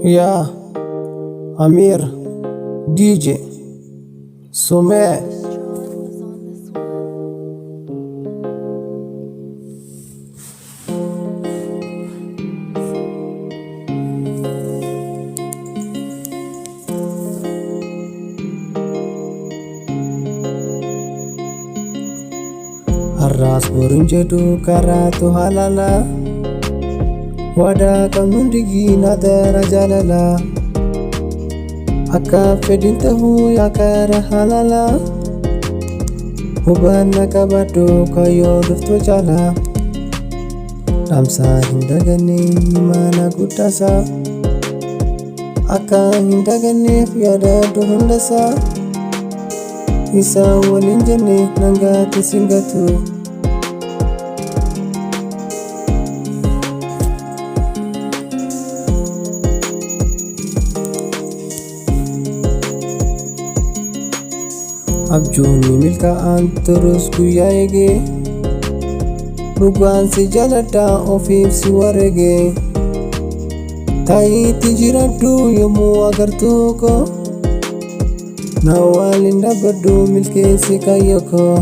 Yaa Amiir DJ Sumee. Was on this one. Har'aas boruun jedhu karaatu halala. Wadaa qabnuun digiin adara jaalala. Akka fedhin tahuu yaa kara halala. Hubanna qabadhu kayyoo dhuftu caala. Dhaamsaa hin daganne mana guddaasaa. Akka hin daganneef yaadadhu hundasaa. Isa waliin jenne nangaatti singatu. Abjuun milkaa'aan turus guyyaa eegee. Dhugaan si jaaladha ofiif si wareegee. Taayitti jiradhu yommuu agartuu koo. Na waliin dhaabbadhu milkeessi kaayyoo koo.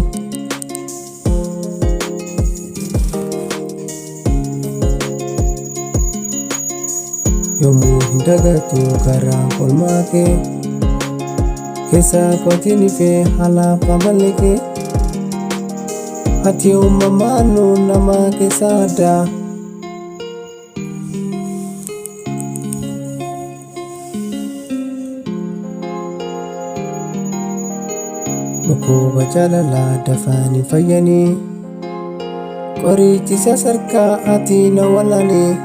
Yommuu hin dagatu karaan kolmaa kee. Keessa kootiin ifee haalaaf amalli kee. Ati uumamaan nama keessa addaa. Dhukkuba jaalalaa dafanii fayyanii. Qorichi isa sarkaa ati na walaanii.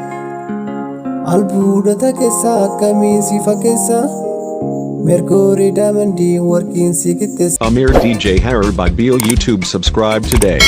Albuudota keessaa akkamiin si fakkeessa? Merkuurii daamandii warqiin si qixxeessa. Amir DJ Harar by Beal YouTube. Subscribe today.